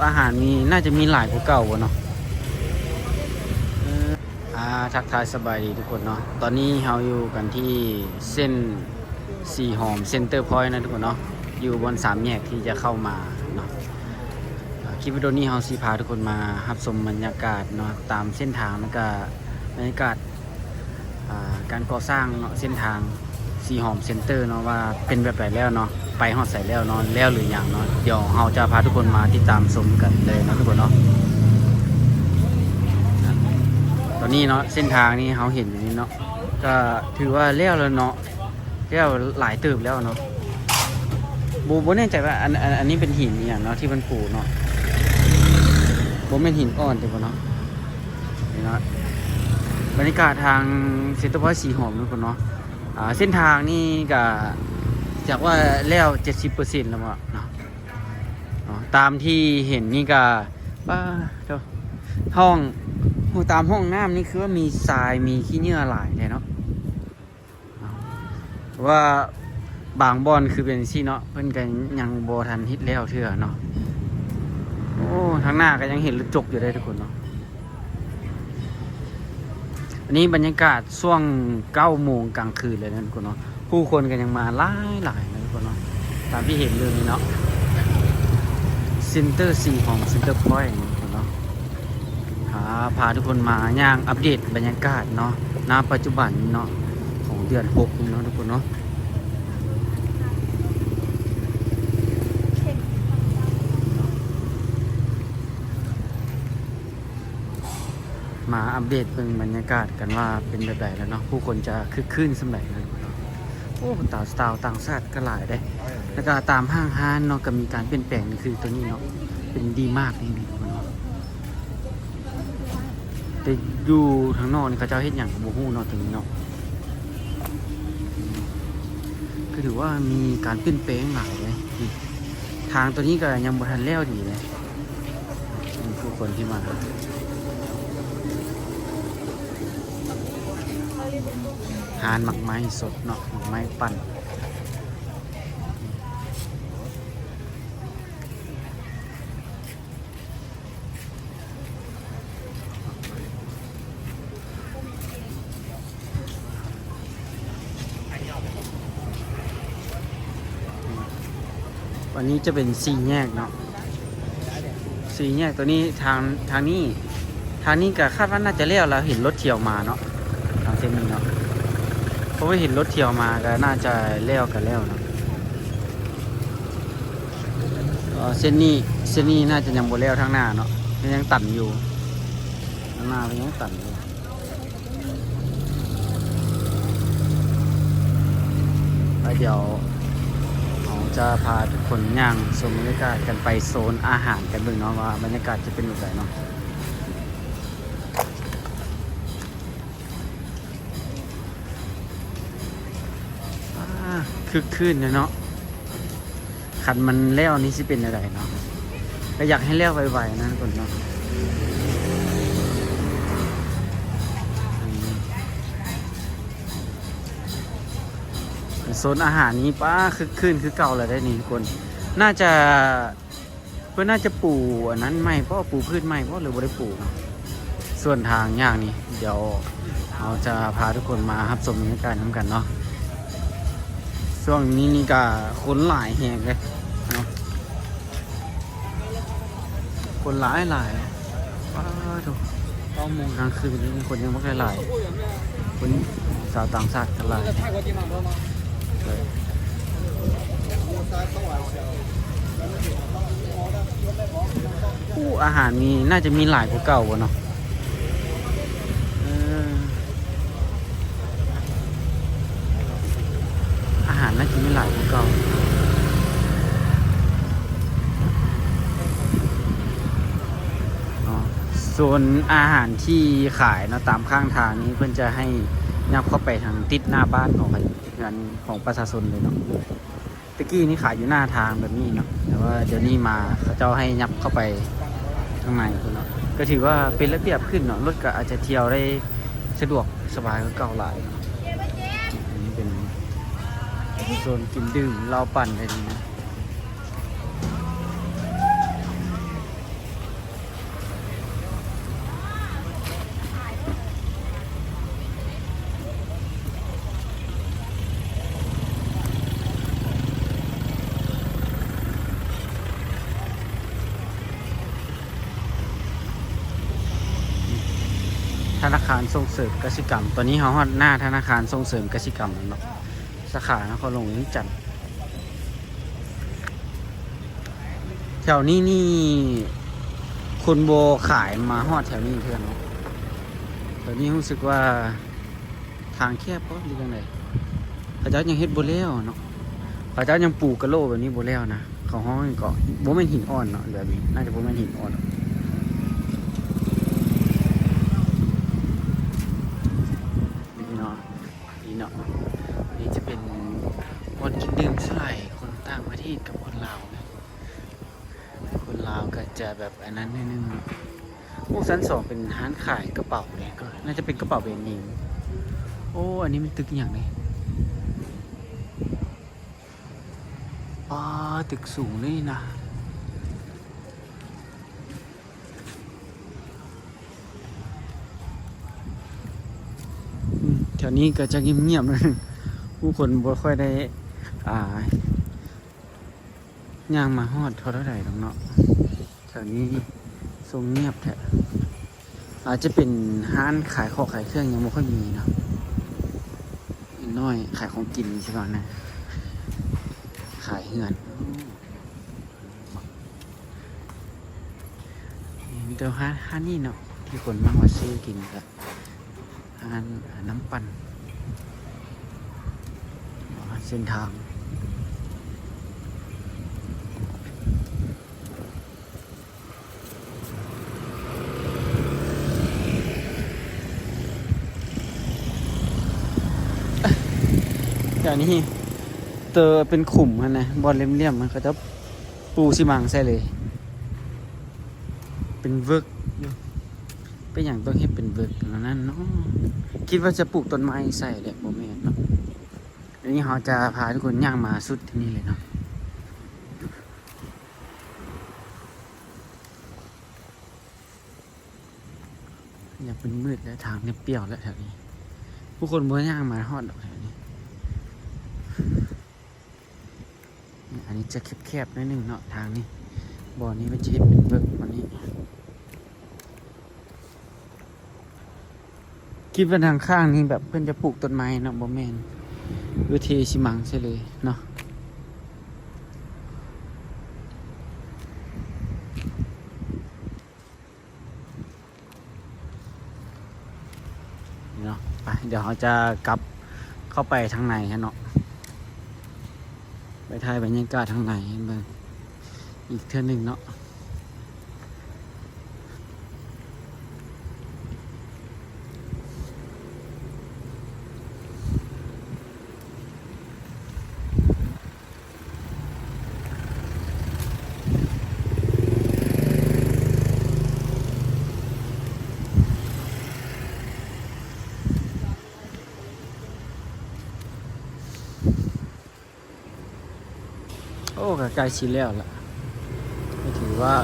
ອາຫານນີ້ໜ້າຈະມີຫຼາຍກວ່າເກົ່າບໍ່ເນາະ? ເອີ ອ່າ ທັກທາຍສະບາຍດີທຸກຄົນເນາະ. ຕອນນີ້ເຮົາຢູ່ກັນທີ່ເສັ້ນສີຫອມ Center Point ນະທຸກຄົນເນາະ, ຢູ່ບ່ອນສາມແຍກທີ່ຈະເຂົ້າມາເນາະ. ອ່າ ຄລິບວິດີໂອນີ້ເຮົາຊິພາທຸກຄົນມາຮັບຊົມບັນຍາກາດເນາະ ຕາມເສັ້ນທາງ ແລ້ວກະບັນຍາກາດ ອ່າ ການກໍ່ສ້າງເນາະ ເສັ້ນທາງສີຫອມ Center ເນາະ ວ່າເປັນແບບໃດແລ້ວເນາະ, ໄປຮອດໃສແລ້ວເນາະ, ແລ້ວຫຼືຍັງເນາະ. ດຽວເຮົາຈະພາທຸກຄົນມາຕິດຕາມຊົມກັນເລີຍເນາະທຸກຄົນເນາະ. ຕອນນີ້ເນາະ ເສັ້ນທາງນີ້ເຮົາເຫັນຢູ່ນີ້ເນາະ ກະຖືວ່າແລ້ວແລ້ວເນາະ, ແລ້ວຫຼາຍເຕີບແລ້ວເນາະ. ບໍ່ ບໍ່ແນ່ໃຈວ່າ ອັນ ອັນ ອັນນີ້ເປັນຫີນອີ່ຫຍັງເນາະ ທີ່ເພິ່ນປູເນາະ, ບໍ່ແມ່ນຫີນອ່ອນຕິບໍ່ເນາະ? ນີ້ເນາະ ບັນຍາກາດທາງ Center Point ສີຫອມເນາະທຸກຄົນເນາະ. ອ່າ ເສັ້ນທາງນີ້ກະ ຈາກວ່າແລ້ວເຈັດສິບເປີເຊັນແລ້ວເນາະ ເນາະ ຕາມທີ່ເຫັນນີ້ກະ ປ້າໂທ້ ຫ້ອງ ໂອ້ ຕາມຫ້ອງນ້ຳນີ້ຄືວ່າມີຊາຍ ມີຂີ້ເຫຍື້ອຫຼາຍແທ້ເນາະ. ເພາະວ່າບາງບ່ອນຄືເປັນຈັ່ງຊີ້ເນາະ, ເພິ່ນກະຍັງບໍ່ທັນເຮັດແລ້ວເທື່ອເນາະ. ໂອ້ ທາງໜ້າກະຍັງເຫັນລົດຈົກຢູ່ເດ້ທຸກຄົນເນາະ. ອັນນີ້ບັນຍາກາດຊ່ວງເກົ້າໂມງກາງຄືນເລີຍນະທຸກຄົນເນາະ, ຜູ້ຄົນກະຍັງມາຫຼາຍໆນະທຸກຄົນເນາະ. ຕາມທີ່ເຫັນຢູ່ນີ້ເນາະ Center ສີຫອມ Center Point ເນາະ. ພາ ພາທຸກຄົນມາຍ່າງອັບເດດບັນຍາກາດເນາະ ນະປັດຈຸບັນເນາະ ຂອງເດືອນຫົກນີ້ເນາະທຸກຄົນເນາະ. ມາອັບເດດເບິ່ງບັນຍາກາດກັນວ່າເປັນແບບໃດແລ້ວເນາະ, ຜູ້ຄົນຈະຄຶກຄື້ນສ່ຳໃດເນາະ. ໂອ້ ຕາວ ຊາວຕ່າງຊາດກະຫຼາຍເດ້ ແລ້ວກະຕາມຫ້າງຮ້ານເນາະ ກະມີການປ່ຽນແປງ ຄືໂຕນີ້ເນາະ ເປັນດີມາກນີ້ເນາະ. ແຕ່ຢູ່ທາງນອກນີ້ເຂົາເຈົ້າເຮັດຫຍັງກະບໍ່ຮູ້ເນາະ ໂຕນີ້ເນາະ. ກະຖືວ່າມີການປ່ຽນແປງຫຼາຍເດ້. ທາງໂຕນີ້ກະຍັງບໍ່ທັນແລ້ວດີເດ້. ນີ້ຄືຄົນທີ່ມາ ຮ້ານໝາກໄມ້ສົດເນາະ ໝາກໄມ້ປັ່ນ. ອັນນີ້ຈະເປັນສີ່ແຍກເນາະ ສີ່ແຍກໂຕນີ້. ທາງ ທາງນີ້ ທາງນີ້ກະຄາດວ່າໜ້າຈະແລ້ວລະ ເຫັນລົດຂຽວມາເນາະ ທາງເສັ້ນນີ້ເນາະ. ເພາະວ່າເຫັນລົດຂຽວມາກະໜ້າຈະແລ້ວ ກະແລ້ວເນາະ. ເອີ ເສັ້ນນີ້ ເສັ້ນນີ້ໜ້າຈະຍັງບໍ່ແລ້ວທາງໜ້າເນາະ ມັນຍັງຕັນຢູ່ ທາງໜ້າມັນຍັງຕັນຢູ່. ແລ້ວດຽວເຮົາຈະພາທຸກຄົນຍ່າງຊົມບັນຍາກາດກັນໄປໂຊນອາຫານກັນເບິ່ງເນາະ ວ່າບັນຍາກາດຈະເປັນແບບໃດເນາະ. ອ່າ ຄຶກຄື້ນເນາະ. ຄັນມັນແລ້ວນີ້ຊິເປັນແນວໃດເນາະ? ກະຢາກໃຫ້ແລ້ວໄວໆນະທຸກຄົນເນາະ. ອືມ ໂຊນອາຫານນີ້ ປ້າ ຄຶກຄື້ນຄືເກົ່າແລ້ວເດ້ນີ້ທຸກຄົນ. ໜ້າຈະ ເພິ່ນໜ້າຈະປູອັນນັ້ນໃໝ່ບໍ ປູພື້ນໃໝ່ບໍ ຫຼືບໍ່ໄດ້ປູເນາະ. ສ່ວນທາງຍ່າງນີ້ ດຽວເຮົາຈະພາທຸກຄົນມາຮັບຊົມບັນຍາກາດນຳກັນເນາະ. ຊ່ວງນີ້ນີ້ກະຄົນຫຼາຍແຮງເດ້ເນາະ ຄົນຫຼາຍຫຼາຍ. ປ້າໂທ້ ເກົ້າໂມງກາງຄືນນີ້ຄົນຍັງບໍ່ຄ່ອຍຫຼາຍ ຄົນຊາວຕ່າງຊາດກະຫຼາຍ. ໂອ້ ອາຫານນີ້ໜ້າຈະມີຫຼາຍກວ່າເກົ່າບໍ່ເນາະ? ເອີ ອາຫານໜ້າຈະມີຫຼາຍກວ່າເກົ່າ. ອໍ ໂຊນອາຫານທີ່ຂາຍເນາະ ຕາມຂ້າງທາງນີ້ ເພິ່ນຈະໃຫ້ຍັບເຂົ້າໄປທາງຕິດໜ້າບ້ານຂອງ ເຮືອນຂອງປະຊາຊົນເລີຍເນາະ. ແຕ່ກີ້ນີ້ຂາຍຢູ່ໜ້າທາງແບບນີ້ເນາະ ແຕ່ວ່າດຽວນີ້ມາເຂົາເຈົ້າໃຫ້ຍັບເຂົ້າໄປຂ້າງໃນພຸ້ນເນາະ. ກະຖືວ່າເປັນລະບຽບຂຶ້ນເນາະ ລົດກະອາດຈະທ່ຽວໄດ້ສະດວກສະບາຍກວ່າເກົ່າຫຼາຍ. ອັນນີ້ເປັນໂຊນກິນດື່ມ ເຫຼົ້າປັ່ນໄດ້ດີນະ. ທະນາຄານສົ່ງເສີມກະສິກຳ. ຕອນນີ້ເຮົາຮອດໜ້າທະນາຄານສົ່ງເສີມກະສິກຳແລ້ວເນາະ ສາຂານະຄອນຫຼວງວຽງຈັນ. ແຖວນີ້ນີ້ຄົນບໍ່ຂາຍມາຮອດແຖວນີ້ເທື່ອເນາະ. ແຖວນີ້ຮູ້ສຶກວ່າທາງແຄບບໍ່ ຫຼືຈັ່ງໃດ? ເຂົາເຈົ້າຍັງເຮັດບໍ່ແລ້ວເນາະ. ເຂົາເຈົ້າຍັງປູກະໂຫຼແບບນີ້ບໍ່ແລ້ວນະ. ເຂົາຮ້ອງຫຍັງເກາະ? ບໍ່ແມ່ນຫີນອ່ອນເນາະ ແບບນີ້ໜ້າຈະບໍ່ແມ່ນຫີນອ່ອນ. ນີ້ເນາະ ນີ້ເນາະ ນີ້ຈະເປັນບ່ອນກິນດື່ມສ່ວນຫຼາຍຄົນຕ່າງປະເທດກັບຄົນລາວນະ. ຄົນລາວກໍຈະແບບອັນນັ້ນໜ້ອຍໜຶ່ງເນາະ. ໂອ້ ຊັ້ນສອງເປັນຮ້ານຂາຍກະເປົາເດ້ ກໍໜ້າຈະເປັນກະເປົາແບຣນເນມ. ໂອ້ ອັນນີ້ມັນຕຶກອີ່ຫຍັງນີ້? ອໍ ຕຶກສູງເລີຍນະ. ອືມ ແຖວນີ້ກໍຈະງຽບໆ ໜ້ອຍໜຶ່ງ ຜູ້ຄົນບໍ່ຄ່ອຍໄດ້ ອ່າ ຍ່າງມາຮອດເທົ່າໃດດອກເນາະ. ແຖວນີ້ຊົງງຽບແທ້. ອາດຈະເປັນຮ້ານຂາຍຂອງຂາຍເຄື່ອງຍັງບໍ່ຄ່ອຍມີເນາະ. ນ້ອຍຂາຍຂອງກິນຊິວ່ານະ ຂາຍເຮືອນ. ມີແຕ່ຮ້ານ ຮ້ານນີ້ເນາະ ທີ່ຄົນມັກມາຊື້ກິນ ກະຮ້ານ ອາ ນ້ຳປັ່ນ. ເສັ້ນທາງ ດຽວນີ້ເຕີເປັນຂຸມຫັ້ນນະ ບ່ອນຫຼ່ຽມໆ ມັນເຂົາເຈົ້າປູຊີມັງໃສ່ເລີຍ ເປັນເວີກຢູ່. ເປັນຫຍັງຕ້ອງເຮັດເປັນເວີກແນວນັ້ນເນາະ? ຄິດວ່າຈະປູກຕົ້ນໄມ້ໃສ່ແຫຼະ ບໍ່ແມ່ນເນາະ. ດຽວນີ້ເຮົາຈະພາທຸກຄົນຍ່າງມາສຸດທີ່ນີ້ເລີຍເນາະ. ຢາກເປັນມືດແລ້ວ ທາງນີ້ປ່ຽວແລ້ວແຖວນີ້ ຜູ້ຄົນບໍ່ຍ່າງມາຮອດດອກແຖວນີ້. ອັນນີ້ຈະແຄບໆ ໜ້ອຍໜຶ່ງເນາະ ທາງນີ້ ບ່ອນນີ້ເພິ່ນຈະເຮັດເປັນເວີກບ່ອນນີ້. ຄິດວ່າທາງຂ້າງນີ້ແບບເພິ່ນຈະປູກຕົ້ນໄມ້ເນາະ ບໍ່ແມ່ນ ຄືເທຊີມັງໃສ່ເລີຍເນາະ. ເນາະ ໄປ ດຽວເຮົາຈະກັບເຂົ້າໄປທາງໃນຫັ້ນເນາະ ໄປຖ່າຍບັນຍາກາດທາງໃນໃຫ້ເບິ່ງອີກເທື່ອໜຶ່ງເນາະ. ໂອ້ ກໍໃກ້ຊິແລ້ວລະ ກໍຖືວ່າ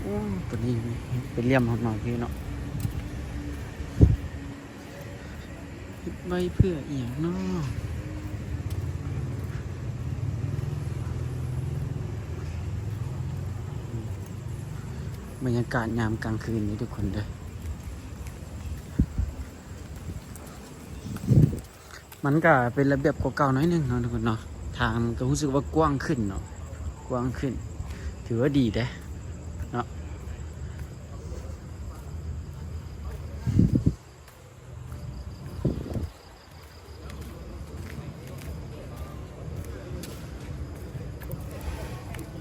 ໂອ້ ຕົວນີ້ເປັນຫຼ່ຽມເຮົາເນາະ ພີ່ເນາະ. ເຮັດໄວ້ເພື່ອອີ່ຫຍັງເນາະ? ບັນຍາກາດຍາມກາງຄືນເດີທຸກຄົນເດີ. ມັນກະເປັນລະບຽບກວ່າເກົ່າໜ້ອຍໜຶ່ງເນາະທຸກຄົນເນາະ. ທາງມັນກະຮູ້ສຶກວ່າກວ້າງຂຶ້ນເນາະ ກວ້າງຂຶ້ນ ຖືວ່າດີເດ້ເນາະ.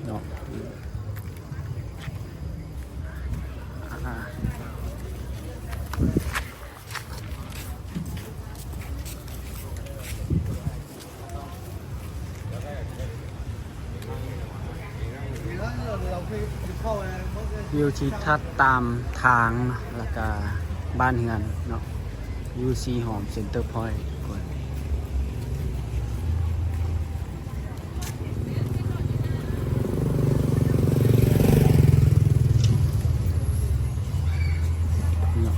ເນາະ ອ່າ ວິວທິວທັດຕາມທາງ ແລ້ວກະບ້ານເຮືອນເນາະ ຢູ່ສີຫອມ ເຊັນເຕີພອຍ ທຸກຄົນ. ເນາະ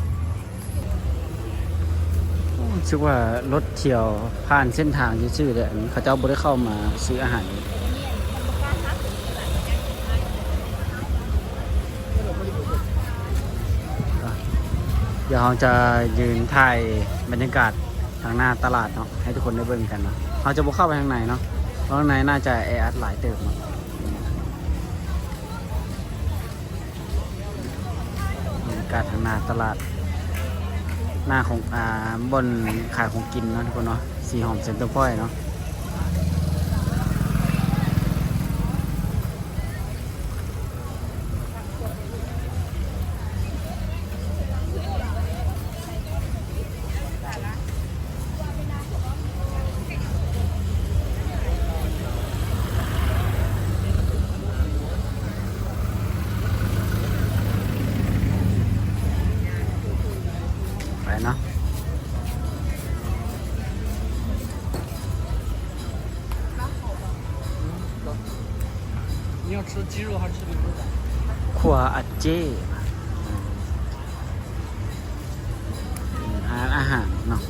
ໂອ້ ຮູ້ສຶກວ່າລົດທ່ຽວຜ່ານເສັ້ນທາງຊື່ໆ ເດ້ ອັນນີ້ເຂົາເຈົ້າບໍ່ໄດ້ເຂົ້າມາຊື້ອາຫານ. ດຽວເຮົາຈະຢືນຖ່າຍບັນຍາກາດທາງໜ້າຕະຫຼາດເນາະ ໃຫ້ທຸກຄົນໄດ້ເບິ່ງກັນເນາະ. ເຮົາຈະບໍ່ເຂົ້າໄປທາງໃນເນາະ ເພາະທາງໃນໜ້າຈະແອອັດຫຼາຍເຕີບເນາະ. ບັນຍາກາດທາງໜ້າຕະຫຼາດ ໜ້າຂອງ ອ່າ ບ່ອນຂາຍຂອງກິນເນາະທຸກຄົນເນາະ ສີຫອມເຊັນເຕີພອຍເນາະ. ໄປເນາະ. 你要吃鸡肉还是吃牛肉的？ ຄົວອາເຈ້ ຮ້ານອາຫານເນາະ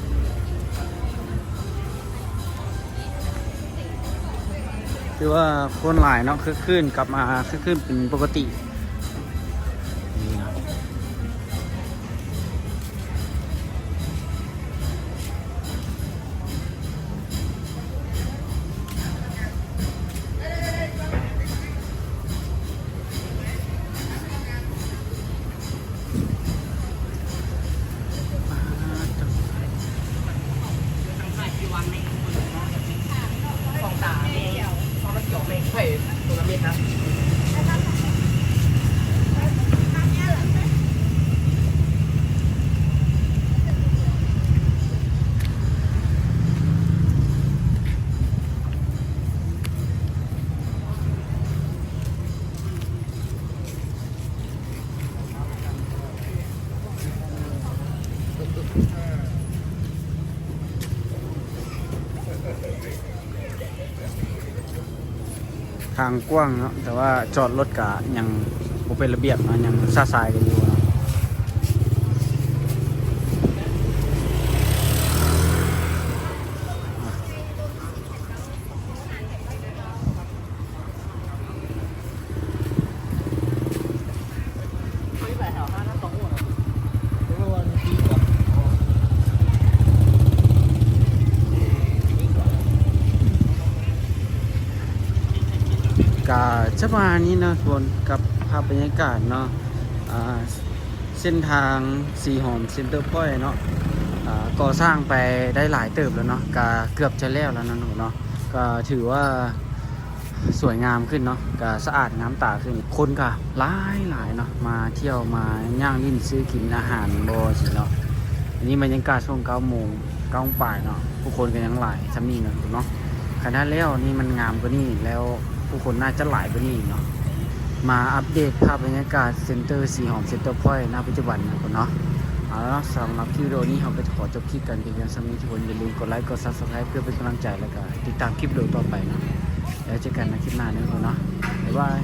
ຖືວ່າຄົນຫຼາຍເນາະ ຄຶກຄື້ນ ກັບມາຄຶກຄື້ນເປັນປົກກະຕິ. ທາງກວ້າງເນາະ ແຕ່ວ່າຈອດລົດກະຍັງບໍ່ເປັນລະບຽບເນາະ ຍັງຊະຊາຍກັນຢູ່ເນາະ. ກະຈະປະມານນີ້ເນາະທຸກຄົນ ກັບພາບບັນຍາກາດເນາະ ອ່າ ເສັ້ນທາງສີຫອມເຊັນເຕີພອຍເນາະ ອ່າ ກໍ່ສ້າງໄປໄດ້ຫຼາຍເຕີບແລ້ວເນາະ ກະເກືອບຈະແລ້ວແລ້ວເນາະເນາະ ກະຖືວ່າສວຍງາມຂຶ້ນເນາະ ກະສະອາດງາມຕາຂຶ້ນ ຄົນກະຫຼາຍໆເນາະ ມາທ່ຽວມາຍ່າງຫຼິ້ນຊື້ກິນອາຫານບໍ່ຊີ້ເນາະ. ອັນນີ້ບັນຍາກາດຊ່ວງເກົ້າໂມງ ເກົ້າໂມງປາຍເນາະ ຜູ້ຄົນກໍຍັງຫຼາຍຊ່ຳນີ້ເນາະ ເນາະ. ຄັນຖ້າແລ້ວນີ້ມັນງາມກວ່ານີ້ແລ້ວ ຜູ້ຄົນໜ້າຈະຫຼາຍກວ່ານີ້ເນາະ. ມາອັບເດດພາບບັນຍາກາດເຊັນເຕີສີຫອມເຊັນເຕີພອຍ ນະ ປັດຈຸບັນເນາະ ເນາະ. ເອົາລະເນາະ ສຳລັບຄລິບວິດີໂອນີ້ ເຮົາກໍຂໍຈົບຄລິບກັນພຽງສ່ຳນີ້. ທຸກຄົນຢ່າລືມກົດໄລ ກົດ Subscribe ເພື່ອເປັນກຳລັງໃຈ ແລ້ວກໍຕິດຕາມຄລິບວິດີໂອຕໍ່ໄປເນາະ. ແລ້ວເຈີກັນໃນຄລິບໜ້າເນາະ ເນາະ. ບາຍບາຍ.